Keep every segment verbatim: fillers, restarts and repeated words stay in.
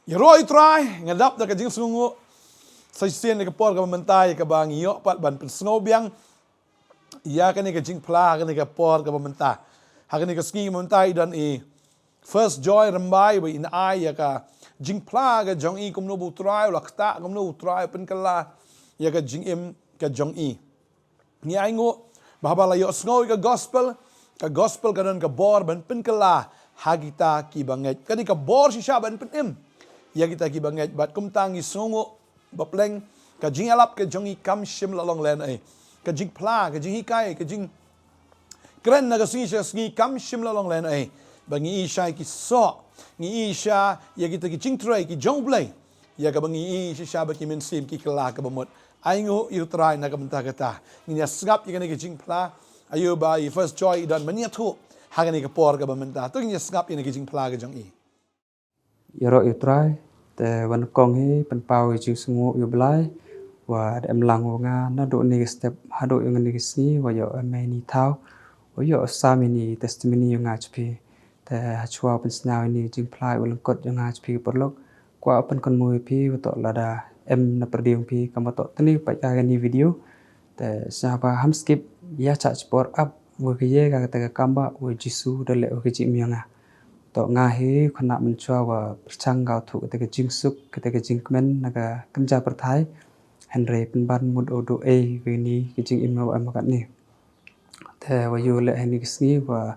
Ïaroh ïa u Trai, nga dap da ka jingsngewnguh. Sa shisien ha ka por kaba mynta ïa kaba ngi ïoh pat ban pynsngew biang ïa kane ka jingphla ha kane ka por kaba mynta. Ha kane ka sngi kaba mynta i don i First Joy Rymbai ba in ai ïa ka jingphla ka jong i kumno ba u Trai u la ktah, kumno u Trai u pynkylla ïa ka jingim ka jong i. Ngi ainguh ba haba la ïohsngew ïa ka gospel, ka gospel ka don ka bor ban pynkylla ha kita kiba ngeit. Ka dei ka bor shisha ban pynim ïa kita kiba ngeit. Bad kumta ngi sngewnguh ba pleng ka jingïalap ka jong i kam shym la long lehnohei. Ka jingphla, ka jinghikai, ka jingkren na ka sngi sha sngi kam shym la long lehnohei. Ba ngi i sha ïa ki soh, ngi i sha ïa kita ki jingtrei ki jong U Blei. Ïa kaba ngi i shisha ba ki mynsiem ki kylla kaba mut. Ainguh ïa u Trai na ka bynta kata. Ngin ïa sngap ïa kane ka jingphla. Aïu ba i First Joy i don ban ïathuh ha kane ka por kaba mynta. To ngin ïa sngap ïa kane ka jingphla ka jong i. Ïaroh ïa u Trai, te wan kong hi pynpaw ïa jingsngewnguh ïa u Blai. Wa da em lang u nga naduh kane ka step haduh ïa kane ka sngi, wa ïoh em ïa ini i thaw, wa ïoh sam ïa ini i testimony ïa u nga jong phi. Te hashwa pynsngew ïa ini i jingphla u lyngkot ïa u nga jong phi paralok, kwah pynkynmaw ïa phi, wa toh lada em na pyrdi jong phi kam wa toh tang ïa peit ïa kane ka video. Te sngewbha ham skip, ïa shah shipor ap wa ka ïa ka kata ka kam ba wa Jisu u da leh wa ka jingim ïa nga. Toh nga hi u khynnah mynshuwa wa pyrshang ka u thuh kata ka jingsuk, kata ka jingkmen na ka kynja pyrthai. Hynrei pynban mut u duh ei wa ini ka jingim wa em katne. Te wa ïoh leh ha ini ka sngi wa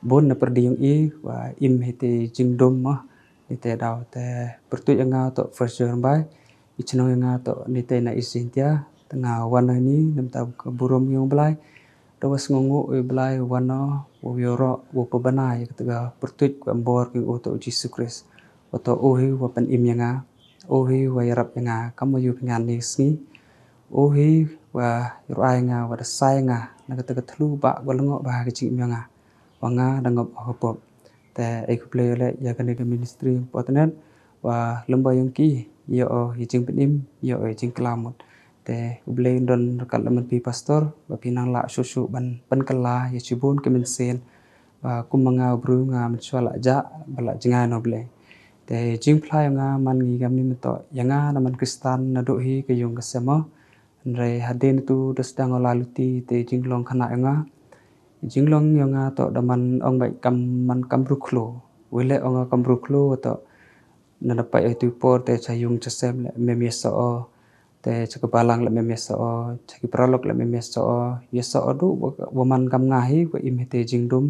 bun na pyrdi jong i wa im hi te jingdum ma. Ni te daw te pyrtuit ïa nga toh First Joy Rymbai. I chnong ïa nga toh ni te na East Jaintia. Te nga wan ha ini namar ka burom ïa u Blai. Da wa sngewnguh ïa u Blai wan na wa ïaroh wa pynbna ïa kata ka pyrtuit ka em bor ki u toh u Jisu Khrist. Wa toh u hi wa pynim ïa nga. U hi wa ïarap ïa nga kam wa ïoh pyngan ni sngi. U hi wa ïaroh ïa nga wa da sai nga na kata ka thlu ba wa lyngngoh ba ha ka jingim ïa nga. Wa nga da ngop ha ka pop. Te ai khublei leh ïa kane ka ministry Potnet wa lem ba ïong ki ïa o ïa jingpynim ïa o ïa jingkylla mut. Te U Blei un don ryngkat lem bad phi pastor ba phi nang lah shuh shuh ban pynkylla ïa shibun ki mynsiem. Ba kum ma nga u briew nga mynshuwa lah jah ba lah jngai na U Blei. Te jingphla ïa nga man ngi kam ni mynta ïa nga na man Khristan naduh hi ka ïung ka sem mo. Hynrei hadien tu da sdang u la luti te jinglong khynnah ïa nga. Jinglong ïa nga toh da man ong ba kam man kam rukhlo. Wei leh ong kam rukhlo toh na da pait ïa tu por te cha ïung cha sem leh mem ïa soh o. Te cha ka balang leh mem ïa soh o, cha ki paralok leh mem ïa soh o. Ïa soh o du wa man kam nga hi wa im hi te jingdum.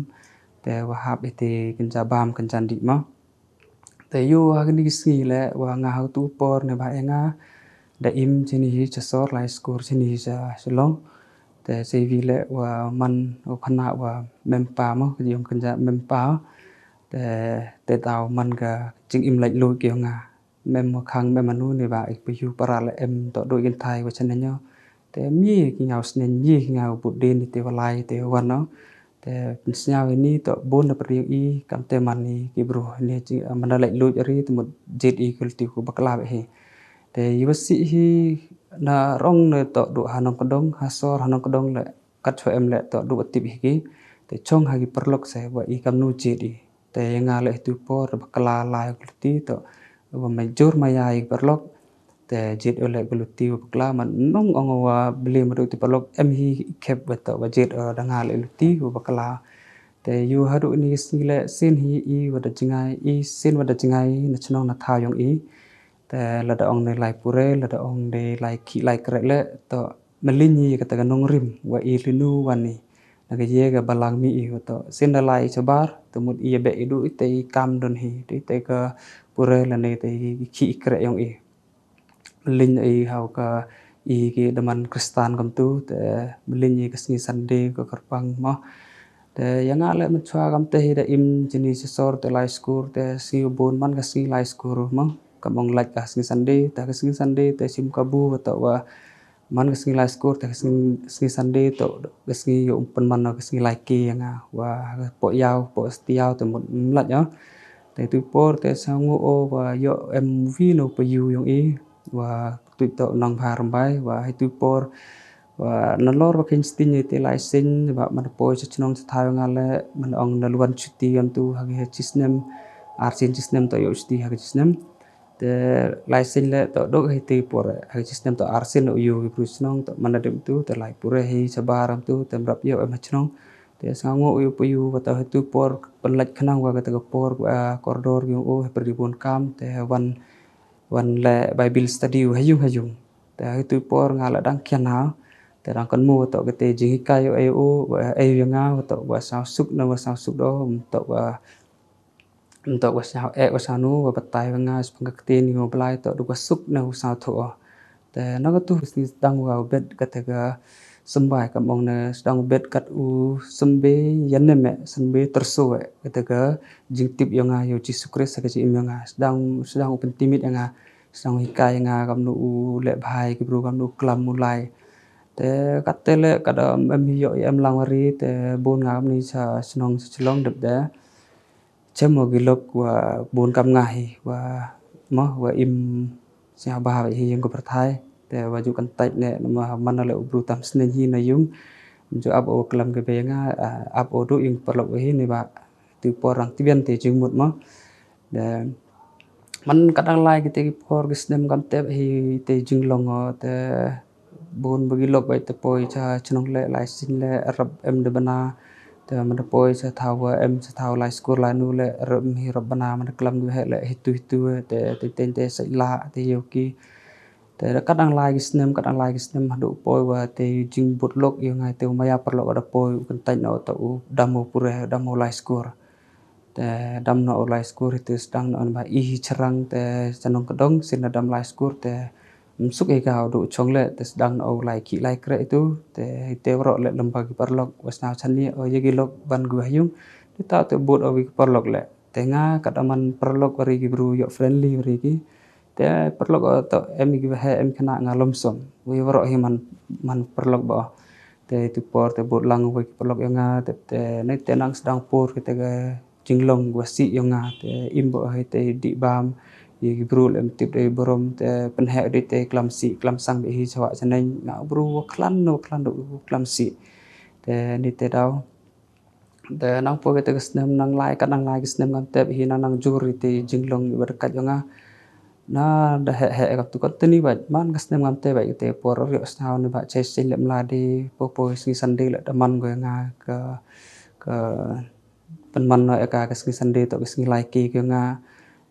Te wa hap hi te kynja bam kynja dih ma. Te ïoh ha kane ka sngi leh wa nga ha tu por ne ba ïa nga da im chini hi cha sor lai skur chini hi cha Shillong. Te sei vi leh wa man u khynnah wa mem pa mo ka jong kynja mem pa. Te te tau man ka jingim laitluid ki ïa nga. Mem wa khang mem anu ne ba ik pa ïu para leh em toh doi kynthai wa chane nyo. Te mih ki ngaw snen mih ki ngaw bud din te wa lai te wan no. Te pynsngew ini toh bun na pyrdi i kam te man ni ki bru ni ji man da laitluid ri te mut jit i kulti ku bakla hi. Te i wa si hi na rong ne toh du ha nong kdong ha sor ha nong kdong leh kat chwa em leh toh du wa tip hi ki. Te chong ha ki paralok se wa i kam nu jit i. Te ïa nga leh tu por bakla lai kulti toh wa ma jur ma ïa i paralok. Te jit u leh kulti wa bakla man nong ong wa bli ma du ti paralok em hi khep wa toh wa jit u da nga leh kulti wa bakla. Te ïoh haduh ni sngi leh sin hi i wa da jngai i sin wa da jngai na chnong na thaw ïong i. Te lada ong ne lai pure lada ong ne lai ki lai krek leh toh mylliñ i kata ka nongrim wa i linu wan i. Na ka ye ka balang mi i wa toh sin da lai chabar te mut i ya beh i du i te i kam don hi te i te ka pure lane te i ki i krek ïong i. Mylliñ i hau ka i ki daman Kristan kam tu te mylliñ i ka sngi Sunday ka kyrpang mo. Te ïa nga leh mynchwa kam te hi da im jini sisor te lai skur te sngi u bun man ka sngi lai skur mo. Kam ong lait ka sngi Sunday te ka sngi Sunday te sim ka bu wa toh wa man ka sngi lai skur te ka sngi, sngi Sunday toh ka sngi ïoh pynman ka sngi lai ki ïa nga wa ka poh ïaw poh sti ïaw te mut mlait ïa. Te tu por te sa ngu o wa ïoh em movie no pa yu ïong i wa tu toh nang bha Rymbai wa hi tu por wa na lor wa kin stin ïa te lai sing ba man poi cha chnong cha thaw nga leh man ong na luan chuti ïam tu ha ki ha chisnem ar sien chisnem toh ïoh chuti ha ki chisnem. Te lai sien leh toh duk hi te por, ha ki snem toh ar sien u ïoh ki bru shnong, toh man da dep tu te lai pure hi shabar am tu te mrap ïoh em ha shnong. Te sngew ngu u ïoh pu ïoh wa toh hi tu por pynlait khnang wa kata ka por, ah, kordor ïoh u ha pyrdi bun kam te wan, wan leh Bible study u ha ïung ha ïung. Te hi tu por nga la dang kian ha te dang kan mu wa toh kata jinghikai ïoh ai u, wa ai ïoh nga wa toh wa saw suk na wa saw suk do, toh wa Ntok wa sñiaw eh wa sñiaw nu wa batai wa nga spang ka ktien ïa u Blai toh du wa suk ne u sñiaw thuh. Te na katu sdang wa bet kata ka symbai kam ong ne sdang bet kat u symbai yan ne me symbai tersu eh kata ka jingtip ïa nga ïa u Jisu Krist ka jingim ïa nga sdang sdang u pyntimit ïa nga sdang u hikai ïa nga kam nu u leh bhai ki bru kam nu u klam u lai. Te kat te leh kat em hi ïoh em lang wari te bun nga kam ni sa shnong sa chlong dep de. Chem wa gilok wa bun kam nga hi wa mo wa im sñiaw bha hi yung ko pyrthai. Te wa ju kan tait ne ma man le u bru tam snen hi na yung. Ju ap o klam ke be nga, ah, ap o du yung parlok hi ne ba tu por rang tibian te jingmut mo. De man kadang lai ki te ki por ki snem kam te hi te jinglong o te bun ba ki lok bai te poi cha chnong le lai sin le rap em de bana. Te man de poi cha thaw wa em cha thaw lai skur lai nu le rap em hi rap bana man de klam du he le hitu hitu te te te te sa la te yo ki. Te kadang lai ki snem kadang lai ki snem hadu poi wa te jing but lok yo ngai te maya parlok da poi u kan tait no ta u dam u pure dam u lai skur. Te dam no u lai skur hi te sdang no ba i hi cherang te sanong kedong sin dam lai skur te msuk i ka u du chong le te sdang no u lai ki lai kre itu te hi te wro le lemba ki parlok wa sñiaw chani o ye ki lok ban gu ha yung te ta te but o wi ki parlok le te nga kat aman parlok wa ri ki bru yo friendly wa ri ki te parlok o to em ki wa he em kena nga lom som wi wro hi man man parlok ba te tu por te but lang wi ki parlok ya nga te te ne te nang sdang pur ki te ga jinglong wa si yong nga te im bo hi te di bam i bru lem tip dei borom te penhe di te klam si klam sang be hi chawa chaneng nga bru wa klan no klan do klam si te ni te daw te nang po te snem nang lai ka nang lai snem ngam te hi nang nang jur te jinglong wa dekat yong nga na da he he ka tu ka teni ba man ka snem ngam te ba te por ri sñiaw ne ba che se lem la di po po sngi sande le da man go nga ka ka Pynman noh ïa ka ka sngi Sunday toh ka sngi lai ki ki nga.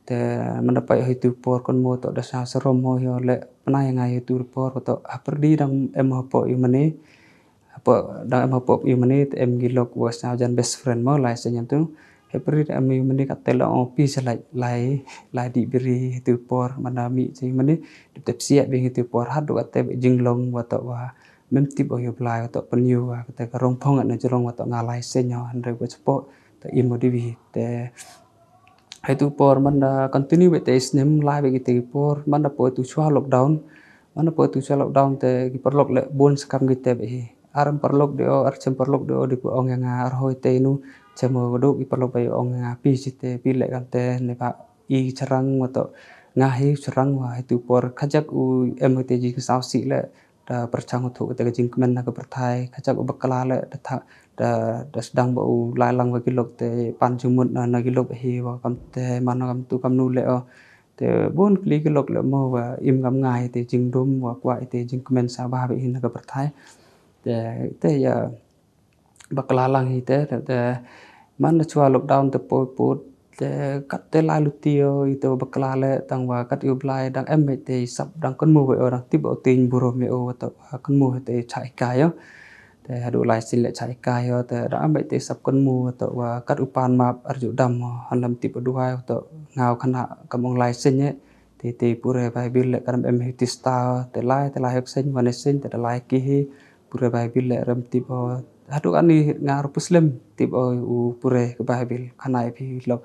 Te man da pait hi tu por kon mo toh da sha sarom mo hi le pynai nga hi tu por toh ha pyrdi dang em hapoh ïa mane. Hapoh dang em hapoh ïa mane te em ki lok wa sha jan best friend mo lai sa nyam tu. Ha pyrdi dang em ïa mane ka te la ong pi sa lai lai lai di biri hi tu por man da mi sa ïa mane. Dep tep siap bi hi tu por ha du ka te jinglong wa toh wa Mem tip o ïa u Blai, u toh pynïoh, kata ka rong phong na jrong, u toh nga lai seng, hynrei u chapoh, u toh im o diwi. Te, ha itu por man da continue beit te snem, lai beit kita ki por, man da poi tu shuwa lockdown, man da poi tu shuwa lockdown, te ki paralok le bun skam kita beit hi. Ar em paralok de o, ar chem paralok de o, di ku ong ïa nga, ar hoi te inu, chem o du, ki paralok beit ong ïa nga, pi shi te, pi le kam te, ne ba, i charang, u toh nga hi, charang, wa, ha itu por, kajak u, em, te ji, saw si le, da pyrchang u thuh te ka jingkmen na ka pyrthai, kajak u bakla le, da tha, da, da sdang ba u lai lang wa ki lok te pan jingmut na, na ki lok hi wa kam te man kam tu kam nu le o. Te bun kli ki lok le mo wa im kam ngai te jingdum wa kwah te jingkmen sa ba hi na ka pyrthai. Te, te ïa, bakla lang hi te, te, te, man da chwa lockdown te poi put, te, kat te lai luti o, ito bakla le, tang wa kat yu blai, dang em te sap, dang kon mu o, dang tip o tin burom o, to, kon mu te chai kai o. Te, hadu lai sin le chai kai o, te, dang em te sap kon mu, to, wa kat u pan map, arju dam o, han lam tip o duai, to, ngau khana, kam ong lai sin ye, Te, te pure Bible le kan em hi tista, te lai, te lai hok sen, wane sen, te lai ki hi, pure Bible le rem tip o. Hadu ani ngar puslem tip o u pure ke Bible, kanai phi lok.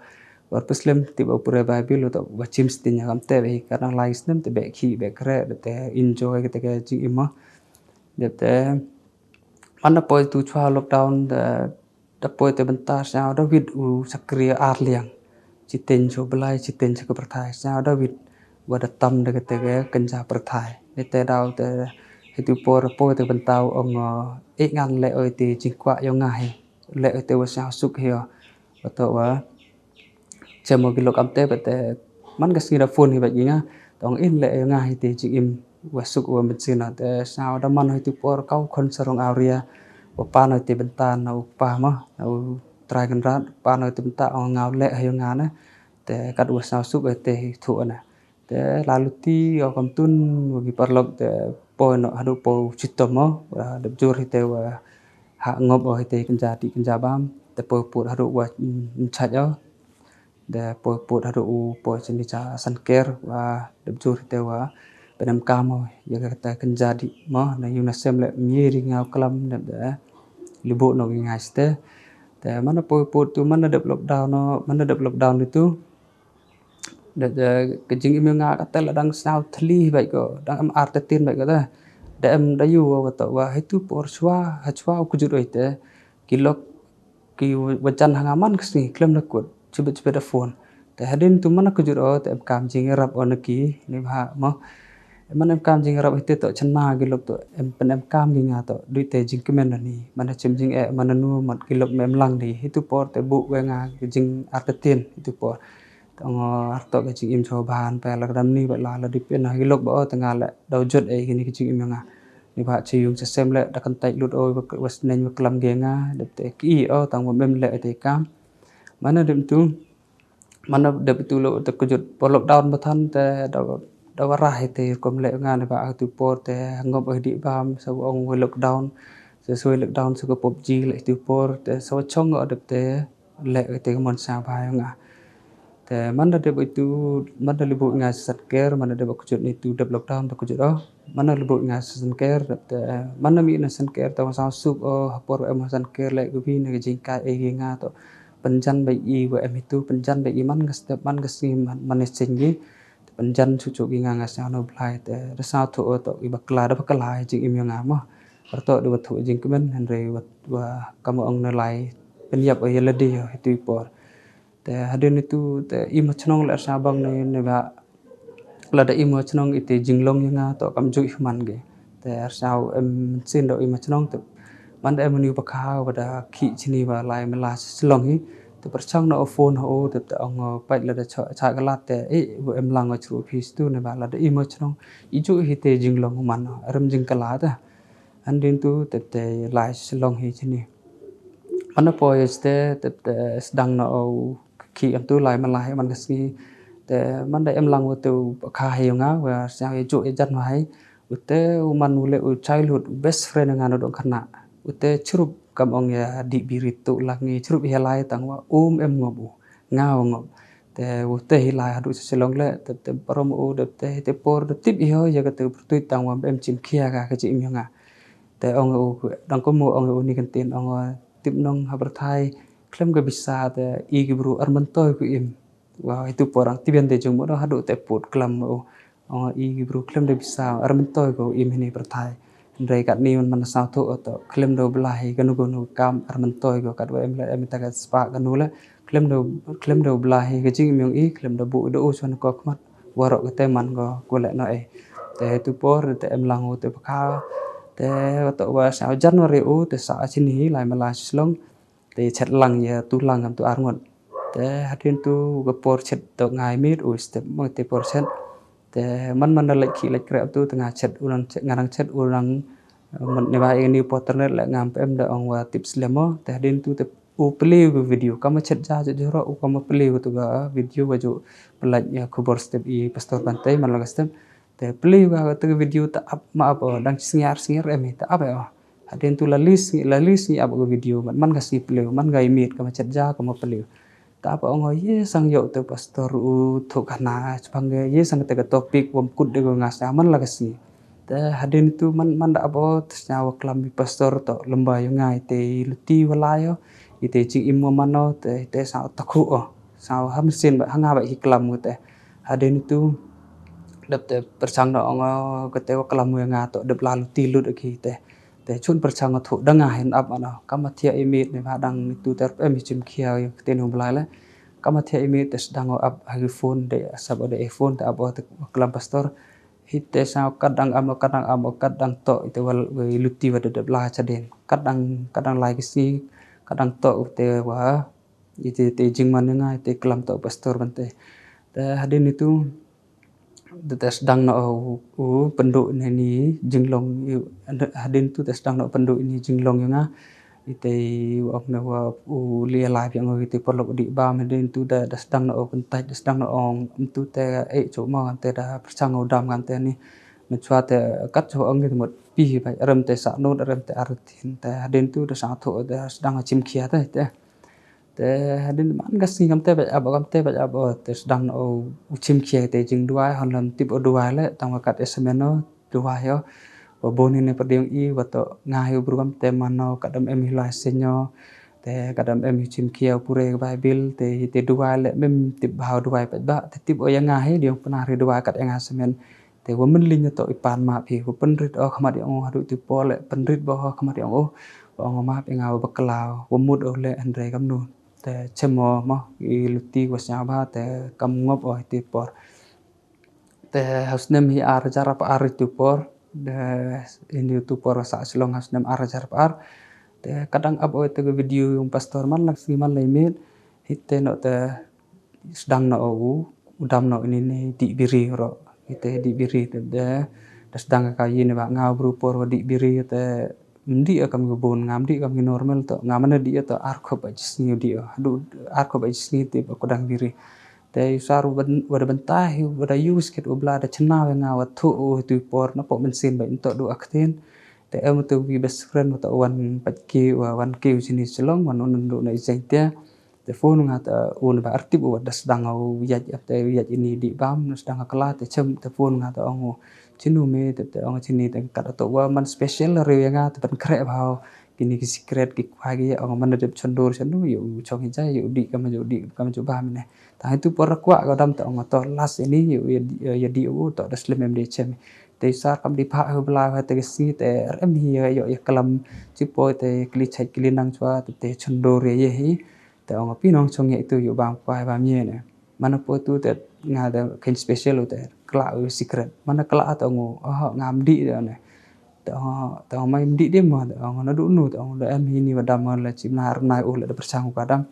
War puslem tip o pure Bible, u to ba chim stin ya kam te be hi, kadang lai snem te be khi, be kre, te enjoy ke te ke jing ima. Dep te, mana poi tu chwa lockdown, te Da poi te bynta sñiaw da wit u shakri ar liang. Chiteng shu blai, chiteng shu pyrthai. Sñiaw da wit wa da tam da kate ka kynja pyrthai. Ni te daw te hitu por poi te bynta u ong, eh, ngan le oi te jingkwah yong nga hi. Le oi te wa sñiaw suk hi o. Wa to wa. Chem o gilok am te ba te Man ka sngi da phone hi bad ïa nga, te ong in leh ïa nga hi te jingim wa suk wa mynsiem na. Te sñiaw da man hi tu por kaw khon sarong awria, wa pan hi te bynta na u pa ma, na u Trai Kynrad, pan hi te bynta ong nga u leh hi ïa nga na. Te kat wa sñiaw suk hi te hi thu na. Te la luti o kam tun wa ki paralok te poi noh haduh poi chitom o, wa dep jur hi te wa ha ngop o hi te kynja dih kynja bam, te poi put haduh wa, mm, chait o. Te poi put haduh u poi chini cha sanker wa dep jur hi te wa pynemkam o, ïa kata kynja dih mo, na ïu na sem leh mie ri nga u klam dep de libuh noh ïa nga site. Te man da poi put tu, man da dep lockdown o, man da dep lockdown tu. Da, da, ka jingim ïa nga kata la dang sñiaw thli bait ko, dang em artatien bait ko da. Da em da ïu wa to wa hi tu por chwa, ha chwa u kjut oi te. Ki lok, ki wa jan ha nga man ka sngi, khlem da kut, chibit chibit da phone. Te hadien tu man da kjut o, te em kam jingïarap o na ki, ni bha mo. Man em kam jingïarap hi te to chynna ki lok to, em pynemkam ki nga to, dei te jingkmen na ni. Man da chim jingeh, man da nu, man ki lok me em lang di, hi tu por te buh wa nga, ki jing artatien, hi tu por. Te ong, ar to ka jingim chwa ban, pa la ka dam ni, ba la, la dei pynna, ki lok ba o, te nga leh, daw jot ei, kini ki jingim ïa nga. Ni ba chi yung sa sem leh, da kan tai lut o, wa, wa sneng wa klam ge nga, dep te ki o, tang wa mem leh te kam. Man da dep tu, man da dep tu lo, te kjut, por lockdown ba than, te da, da wa rah te, kom leh nga, ni ba tu por, te ngop o di bam, sa wa ong wa lockdown, sa sa wa lockdown, sa ka PUBG leh tu por, te sa wa chong o dep te, leh te ka mon sa ba ïa nga. Te man da dep itu, man da libuh nga sa sanker, man da dep kjut ni tu dep lockdown da kjut o. Man da libuh nga sa sanker, dep te man da mi na sanker, te wa sa suk o, ha por em sanker leh ka bi na ka jingkai ei ki nga to. Pynjan ba i wa em itu, pynjan ba i man ka step, man ka sngi, man, man ka sngi. Te pynjan chuchu ki nga nga sa no blai, te da sa thu o to i bakla, da bakla jingim ïa nga mo. Ar to da wa thu jingkmen, hynrei wa, wa kam ong na lai, pynïap o ïa lade o, hi tu i por. Te hadien itu, te i ma chnong leh ar sa bang ne, ne ba, lada i ma chnong i te jinglong ïa nga to kam ju i man ge. Te ar sa em sin do i ma chnong te, man da em ni ba kha, wa da ki chini wa lai ma la Shillong hi. Te pyrchang na o phone ho, te, te ong, pait lada cha, cha ka lat te, eh, wa em lang wa chru phis tu ne ba, lada i ma chnong, i ju hi te jinglong man, rem jingkala te. Hadien tu, te, te lai Shillong hi chini. Mana poi este, te, te, sdang na o ki em tu lai ma lai man ka sngi. Te man da em lang wa tu kha hi nga, wa sñiaw ïa ju ïa jan wa hi. U te u man u leh u childhood, u best friend nga na dong khana. U te chrup kam ong ïa di biri tu lang ngi chrup ïa lai tang wa um em ngop u. Nga wa ngop. Te u te hi lai haduh sa Shillong leh, te, te parom u, te, te, te por, te tip ïa, ïa ka te pyrtuit tang wa em chim khia ka, ka jingim ïa nga. Te ong u, dang kum u ong u ni kan tin, ong u tip nong ha pyrthai, khlem ka bisa te, i ki bru ar myntoi ku im. Wa, hi tu por ang tibian te jong mo, dang haduh te put klam u. Ong u i ki bru khlem da bisa, ar myntoi ku im hini pyrthai. Hynrei kat ni man man sa thu o to, khlem da bla hi, kanu kanu kam, ar myntoi ku kat wa em leh, em ta ka spa kanu leh, khlem da, khlem da bla hi, ka jingim ïong i, khlem da bu, da u chon ko khmat, warok ka te man ko, ku leh no ei. Te hi tu por, te em lang u, te pkha, te wa to wa sa January u, te sa chini hi, lai ma la Shillong, te chet lang ïa, tu lang kam tu ar ngot. Te hadien tu, ka por chet to ngai mit, u step mo te por chet. Te man man da lek ki lek krep tu, te nga chet, u nang chet, nga nang chet, u nang, eh, man ne ba ïa ni por internet leh ngam pem da ong wa tip slem mo. Te hadien tu, te u play u video, kama chet ja, ja joro, u kama play u tu ga video wa ju pelaj ïa khubor step i pastor Bantei, man la ka step. Te play u ga tu ga video ta ap ma ap, oh, dang sngiar sngiar em ta ap, oh. Hadien tu la lis ngi, la lis ngi ap ga video, man, man ka sngi play u, man ga i mit, kama chet ja, kama play u. Ta ap ong, oh, ye sang ïoh te pastor u thu khana, chpang ga, ye sang te ka topic, wam kut de ga nga sa, man la ka sngi. Te hadien tu man, man da ap o, te sñiaw wa klam i pastor to, lem ba ïa nga i te i luti wa lai o, i te jingim wa man o, te, i te sa o takhu o, sa o ha mynsiem ba, ha nga ba i klam u te. Hadien tu, dep te pyrchang da ong o, ka te wa klam u ïa nga to, dep la luti lut o ki te. Te chun pyrchang o thu, da nga hin ap ano, kama thiah i mit ne ba dang tu ter em i chim khia ïa ka te nu blai le. Kama thiah i mit te sdang o ap ha ki phone de, sap o de i phone te ap o te wa klam pastor. Hi te sa kat dang am, kat dang am, kat dang to, i te wa, wa i luti wa da dep la cha den. Kat dang, kat dang lai ki sngi, kat dang to, i te wa, i te, te jingman ïa nga, i te klam to pastor Bantei. Te hadien itu, te, te sdang noh u, u pynduh ine i jinglong, i, hadien itu te sdang noh pynduh ine i jinglong ïa nga. Ite u ong ne wa u leh live ïa nga ite paralok u dih bam, hadien itu da, da sdang noh u kyntait, da sdang noh u ong, mynta te eh, shu mo, kan te da pyrshang u dam, kan te ni. Mynshuwa te kat shu ong ngi te mut pi ba rem te sah nud, rem te arthin, te hadien itu da sangthoh da sdang u chim khia te, te. Te hadien man ka sngi kam te ba ap, kam te ba ap, oh, te sdang u, u chim khia te jingduwai, hon lam tip u duwai le, tang wa kat S M N o, duwai o. Wa bun ine pyrdiang i, wa to nga hi u bru kam te mano, kat em em hi lai senyo. Te kat em em hi chim khia u pure ka Bible, te hi te duwai le, mem tip ba u duwai pat ba, te tip o ïa nga hi, diang pynah ri duwai kat ïa nga semen. Te wa mynlin to i pan map hi, wa pynrit o khmat ïa u, haduh tu por le, pynrit ba o khmat ïa u, wa ong map ïa nga wa bakla, wa mut o le hynrei kamnu. Te chem o mo, i luti wa sñiaw ba, te kam ngop o hi tu por. Te ha u snem hi ar hajar arphew ar hi tu por, te ini tu por wa sah Shillong ha u snem ar hajar arphew ar. Te ka dang ap o te ka video yong pastor man la sngi man la i miet, hi te noh te sdang noh u, u dam noh ine i dih biri ro. Ite dih biri te de, da sdang ka ïa ne ba nga u bru por wa dih biri te, mdih kam ki bun, nga mdih kam ki normal to, nga mane dih to ar khop ba jisngi dih, haduh ar khop ba jisngi te ba ku dang biri. Te usar wa da bynta hi, wa da use kit u Blei da chna wa nga wa thu u tu por na pok mynsiem ba into du aktien. Te em tu wi best friend wa to wan pat ki wa wan ki u sini Shillong, wan un du na i jeng te. Te phone nga te un ba artip u da sdang u ïaid, te ïaid ini dih bam, na sdang kala te chem te phone nga te ong u chinu me, te, te ong chini te kat to wa man special ri ïa nga te ban kre ba kini ki secret ki kwah ki ong man da dep chondur chanu yu chong hi jai yu dih kam ju dih kam ju bam ne. Tang itu por kwah ka dam te ong to last ini yu ïa dih u to da slem em de chem. Te sar kam di pha u bla ha te si te rem hi yu yu klam chi poi te kli chai kli nang chwa te, te chondur ïa hi. Te ong phi nong chong ïa itu yu bam kwai bam ïa ne. Mana po tu te nga da ken special u te kla u secret. Mana kla te ong oh nga mdih de ne. Te ong, te ong mai mdih de mo, te ong na du nu, te ong da em hi ni wa dam la chim na rnai u le da pyrchang u ka dam.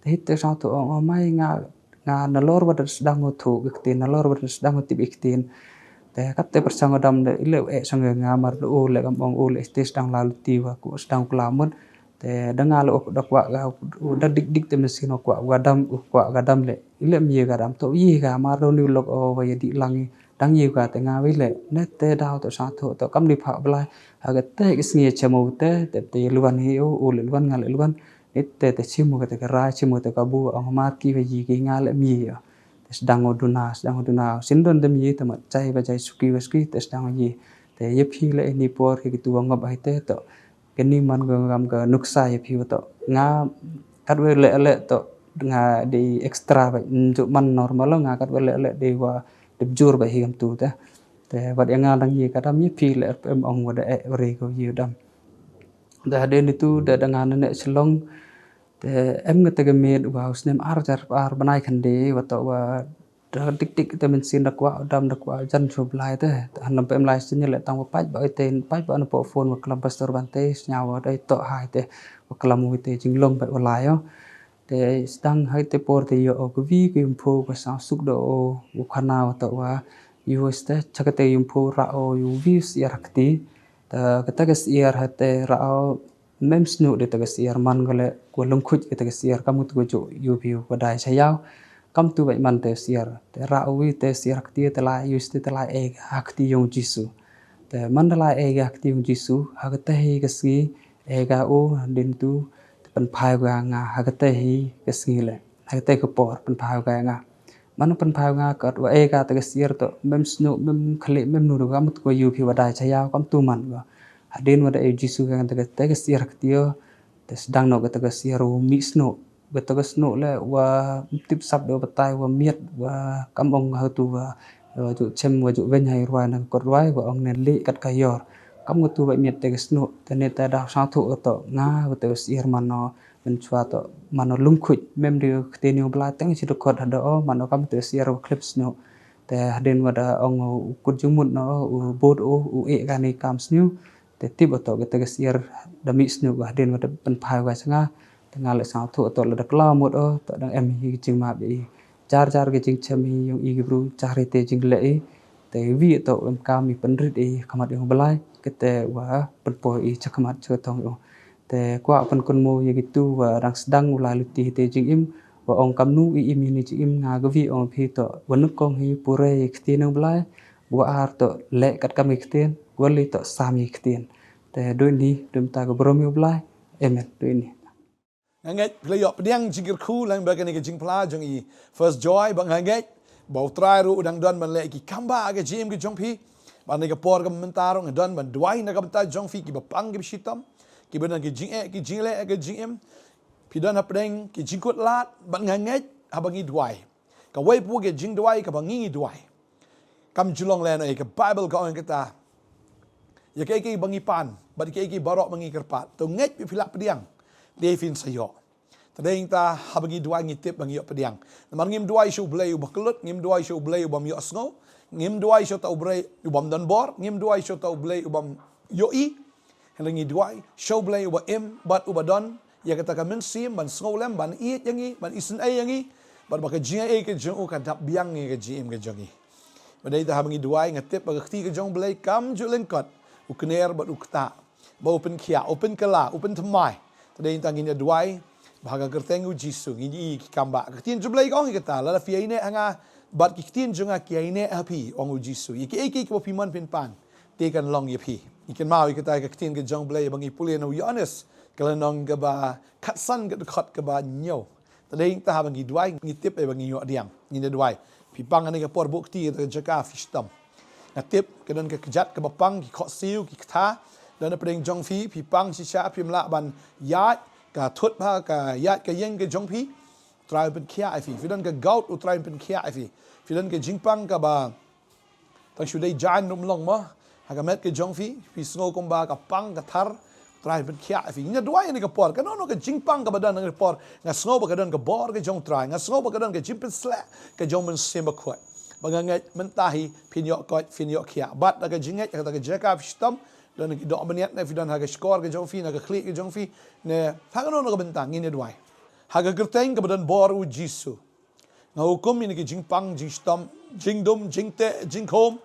Te hit te sa tu ong mai nga, nga na lor wa da sdang u thu ki ktien, na lor wa da sdang u tip ki ktien. Te kat te pyrchang u dam de ile u eh sang nga mar u le kam ong u le te sdang la luti wa ku sdang kla mut. Te da nga le u da kwah ga u da dik dik te mynsiem u kwah ga dam u kwah ga dam le ile mi ga dam to i ga mar do ni lok o wa ya di lang i dang i ga te nga wi le ne te da to sa to to kam ni pha blai ha ga te ki sngi che mo te te te luan hi u u le luan nga le luan ne te te chim mo ga te ka rai chim mo te ka bu ong mar ki wa yi ki nga le mi ya te sdang u duna sdang u duna sin don te mi te ma chai ba chai suki wa suki te sdang u yi te ye phi le ni por ki tu wa ngop ai te to Kani man ka ngam ka nuksa ïa phi wa to. Nga katwa leh leh to nga dei extra ba njuk man normal nga katwa leh leh dei wa dep jur ba hi kam tu te. Te wat ïa nga dang ïa ka dam ïa phi leh em ong wa da eh wa re ko ïa dam. Da hadien itu da da nga na ne Shillong. Te em nga te ka miet wa u snem ar jar ar bnai khande wa to wa Da dik dik te mynsiem da kwah dam da kwah jan shu blai te. Te han lam pem lai sien le tang wa pait ba ite pait ba na po phone wa klam pastor ban te sñiaw wa dei to hai te wa klam wi te jinglong ba wa lai yo. Te sdang hai te por te yo o kwi kwi mpho wa sang suk do o wa khana wa to wa yu ste chak te yu mpho ra o yu wi siar kti. Te kata ka siar ha te ra o Mem snu de te ka siar man gale ko lungkhuj ke te ka siar kam tu ko ju yu piu ko dai chayau. Kam tu bai man te siar. Te ra uwi te siar kti te lai yus te te lai e ga kti yong Jisu. Te man te lai e ga kti yong Jisu ha ka te hi ka sngi e ga u din tu te pen phai ga nga ha ka te hi ka sngi le. Ha ka te ka por pen phai ga nga. Mano pen phai nga kat wa e ka te ka siar to mem snu mem khali mem nu kam tu ko yu piu wa dai chayau kam tu man ga. Hadien wa da e Jisu ka te ka siar kti yo. Te sdang noh kata ka siar u mih snoh. Kata ka snoh le wa tip sap de wa batai wa miat wa kam ong ha tu wa wa ju chem wa ju wen hai rwai na kot rwai wa ong ne le kat ka yor. Kam ka tu ba miat te ka snoh te ne ta da sang thu to nga wa te siar mano men chwa to mano lungkhuj mem de kte ni bla teng chi dokot ha do mano kam te siar wa klip snoh. Te hadien wa da ong u kut jumut no u bod u u e ka ni kam snoh. Te tip ato kata ka siar da mih snoh ba hadien wa da pynphai wa sanga te nga le sang thu ato la da kla mut o to dang em hi jingma bi jar jar ki jingchem hi yong i ki bru, jar hi te jingleh i. Te wi to em kam i pynrit i khmat yong Blai, kete wa pynpoi i chakhmat chatong yong. Te kwah pynkynmo ya kitu wa dang sdang u lai luti hi te jingim, wa ong kamnu i im hi ni jingim nga ka wi ong phi to, wa nuk kong hi pure i kti nang Blai, wa ar to leh kat kam i ktien, wa li to sam i ktien. Te doi ni, doi mynta ka burom yong Blai. Amen. Doi ni. Nga ngeit phi la ïoh pdiang jingkyrkhu lang ba kane ka jingphla jong i First Joy, ba nga ngeit ba U Trai ruh u dang don ban leh ki kam ba ka jingim ka jong phi. Ba ne ka por ka mynta ruh nga don ban duwai na ka bynta jong phi, ki ba pang ki ba shitom, ki ba don ki jingeh ki jingleh ka jingim. Phi don hapdeng ki jingkut lad, ba nga ngeit haba ngi duwai, kawei pua ka jingduwai kaba ngi ngi duwai, kam ju long lehnohei. Ka Bible ka ong kata, ïa kaei kaei ba ngi pan bad kaei kaei baroh ba ngi kyrpad, to ngeit phi la pdiang, te phin sa ïoh. Te dei ta haba ngi duwai ngi tip ba ngi ïoh pdiang. Namar ngim duwai sha U Blei uba kyllut, ngim duwai sha U Blei ubam ïohsngew, ngim duwai sha uta U Blei ubam don bor, ngim duwai sha uta U Blei ubam ïohi. Hynrei ngi duwai sha U Blei uba im bad uba don ïa kata ka mynsiem ban sngewlem, ban ïeit ïa ngi, ban isynei ïa ngi, bad ba ka jingaiei ka jong u ka dap biang ïa ka jingim ka jong ngi. Ba dei ta haba ngi duwai nga tip ba ka kti ka jong U Blei kam ju lyngkot, u kner bad u ktah, ba u pynkhiah, u pynkylla, u pynthymmai. Te dei ta ngin ïa duwai ba ha ka kyrteng U Jisu ngin ïohi ki kam ba. Ka ktien jong U Blei ka ong ïa kata, lada phi ïaineh ha nga bad ki ktien jong nga ki ïaineh ha phi, ong U Jisu, ïa kiei kiei kiba phi mon phin pan, te kan long ïa phi. Ngi kynmaw ïa kata ka ktien ka jong U Blei ba ngi pule na u Ïoannis ka lynnong kaba khatsan ka dkhot kaba hynñiew. Te dei ta haba ngi duwai ngi tip ba ngi ïoh pdiang. Ngin ïa duwai. Phi pang ha kane ka por buh kti ha kata ka jaka phi shitom. Nga tip ka don ka kjat kaba pang, ki khohsiew, ki kata. Don hapdeng jong phi, phi pang shisha, phim lah ban ïaid, ka thut bha ka ïaid ka ïeng ka jong phi. U Trai un pynkhiah ïa phi. Phi don ka gout, U Trai un pynkhiah ïa phi. Phi don ka jingpang kaba tang shu dei jaiñ ruh ym long mo ha ka met ka jong phi, phi sngew kumba ka pang ka thar, U Trai un pynkhiah ïa phi. Ngi ïa duwai ha kane ka por, kano kano ka jingpang kaba don ha kane ka por, nga sngew ba ka don ka bor ka jong U Trai, nga sngew ba ka don ka jingpynsleh ka jong U Mynsiem Bakhuid. Ba nga ngeit mynta hi phin ïoh koit, phin ïoh khiah. Bad da ka jingngeit ha kata ka jaka phi shitom, don ki dohbniat ne phi don ha ka shkor ka jong phi, na ka khlieh ka jong phi, ne ha kano kano ka bynta, ngin ïa duwai. Ha ka kyrteng kaba don bor U Jisu, nga hukum ïa kine ki jingpang, jingshitom, jingdum, jingteh, jingkhum,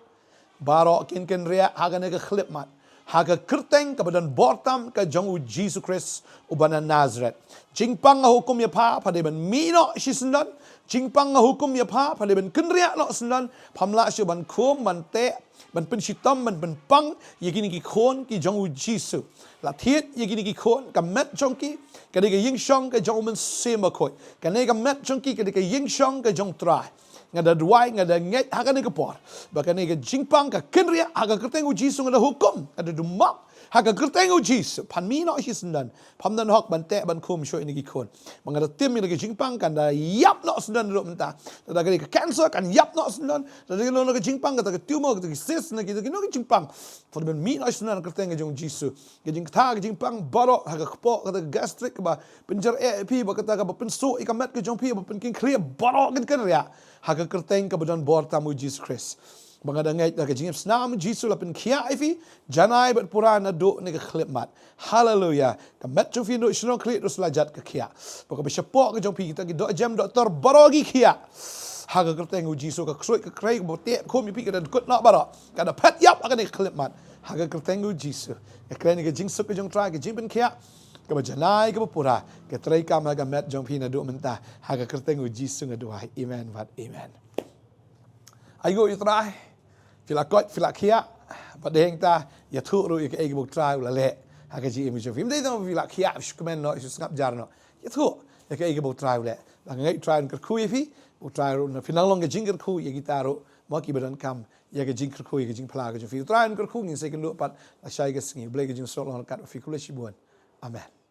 baroh kin kynriah ha kane ka khyllipmat, ha ka kyrteng kaba don bor tam ka jong U Jisu Khrist uba na Nasareth. Jingpang nga hukum ïa pha, pha dei ban mih noh shisyndon. Jingpang nga hukum ïa pha, pha dei ban kynriah noh syndon. Pham lah shuh ban khum, ban teh, ban pynshitom, ban pynpang ïa kine ki khun ki jong U Jisu. La thied ïa kine ki khun, ka met jong ki ka dei ka ïingshong ka jong U Mynsiem Bakhuid. Kane ka met jong ki ka dei ka ïingshong ka jong U Trai. Nga da duwai, nga da ngeit ha kane ka por ba kane ka jingpang ka kynriah ha ka kyrteng U Jisu. Nga da hukum, nga da dumok ha ka kyrteng U Jisu, phan mih noh shisyndon. Pham don hok ban teh ban khum shuh ïa kine ki khun. Ba nga da tim ïa kane ka jingpang kan da ïap noh syndon ruh mynta. Lada ka dei ka cancer kan ïap noh syndon. Lada ka dei kano kano ka jingpang, kata ka tumor, kata ka cyst, na kita kino ki jingpang, phan mih noh shisyndon ha ka kyrteng ka jong U Jisu. Ka jingkta, ka jingpang baroh ha ka kpoh, kata ka gastric kaba pynjyreh ïa phi, ba kata kaba pynsuh ïa ka met ka jong phi, ba pynkyngkhlieh, baroh kin kynriah ha ka kyrteng kaba don bor tam U Jisu Khrist. Ba nga da ngeit da ka jingïasnam U Jisu la pynkhiah ïa phi janai bad pura naduh kane ka khyllipmat. Haleluya. Ka met jong phi naduh shnong khlieh haduh sla jait ka khiah. Ba kaba shapoh ka jong phi, kita ki dohjem dohtor baroh ki khiah. Ha ka kyrteng U Jisu, ka ksuid ka krei kaba teh khum ïa phi ka da dkut noh baroh, ka da phet ïap ha kane ka khyllipmat. Ha ka kyrteng U Jisu nga kren ïa ka jingsuk ka jong U Trai, ka jingpynkhiah kaba janai kaba pura ka treikam ha ka met jong phi naduh mynta. Ha ka kyrteng U Jisu nga duwai. Amen bad amen. Aïu ïa U Trai, phi la koit, phi la khiah, bad hangta ïathuh ruh ïa kaei kaba U Trai u la leh ha ka jingim jong phi. Ym dei tang phi la khiah shu kmen noh, shu sngap jar noh. Ïathuh ïa kaei kaba U Trai u leh. Ba nga ngeit U Trai un kyrkhu ïa phi, U Trai ruh na phin nang long ka jingkyrkhu ïa kita ruh mo kiba donkam ïa ka jingkyrkhu, ïa ka jingphla ka jong phi. U Trai un kyrkhu. Ngin sa ïakynduh pat lashai ka sngi. U Blei ka jingsuk long ryngkat bad phi khublei shibun. Amen.